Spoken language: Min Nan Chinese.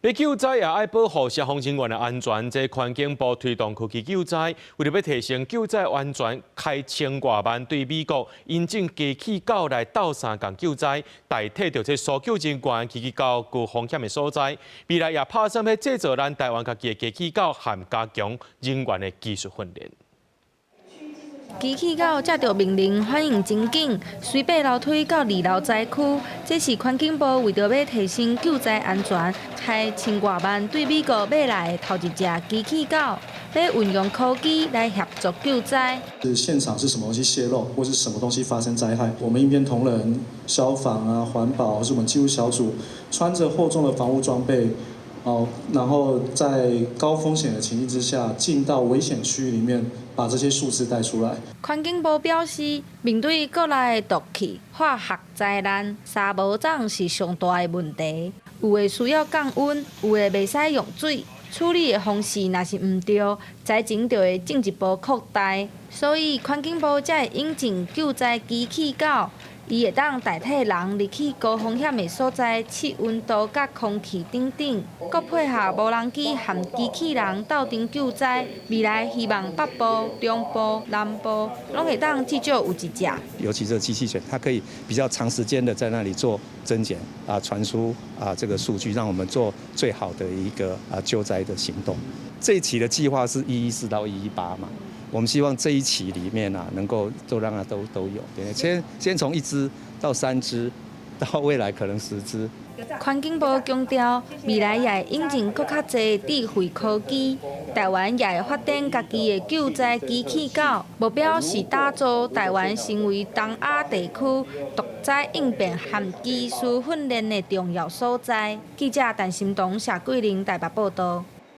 欲救災也愛保護消防人員的安全，這環境部推動科技救災，為著欲提升救災安全，開千外萬對美國引進機器狗來鬥相共救災，代替著這搜救人員去到高風險的所在。未來也拍算欲製造咱台灣家己的機器狗，和加強人員的技術訓練。機器狗接著命令反應真緊，隨爬樓梯到二樓災區。這是環境部為著欲提升救災安全，開千外萬對美國買來的頭一隻機器狗，欲運用科技來協助救災。是現場是什麼東西洩漏，或是什麼東西發生災害？我們應變同仁、消防啊、環保，或是我們技術小組，穿着厚重的防護裝備，哦，然後在高風險的情境之下，進到危險區域裡面，把這些數字帶出來。環境部表示，面對國內的毒氣、化學災難，三無種是上大的問題。有的需要降溫，有的袂使用水，處理的方式若是毋對，災情就會進一步擴大。所以環境部才會引進救災機器狗，伊會當代替人入去高風險的所在測溫度佮空氣等等，閣配合無人機和機器人鬥陣救災。未來希望北部、中部、南部攏會當至少有一隻。尤其這個機器犬，它可以比較長時間的在那裡做偵檢啊、傳輸啊這個數據，讓我們做最好的一個啊救災的行動。這一期的計劃是114到118嘛。我們希望這一期裡面啊，能夠都讓它都有，對，先從一隻到三隻，到未來可能10隻。環境部強調，未來也會引進閣較濟智慧科技，台灣也會發展家己的救災機器狗，目標是打造台灣成為東亞地區毒災應變和技術訓練的重要所在。記者陳心彤、謝桂玲台北報道。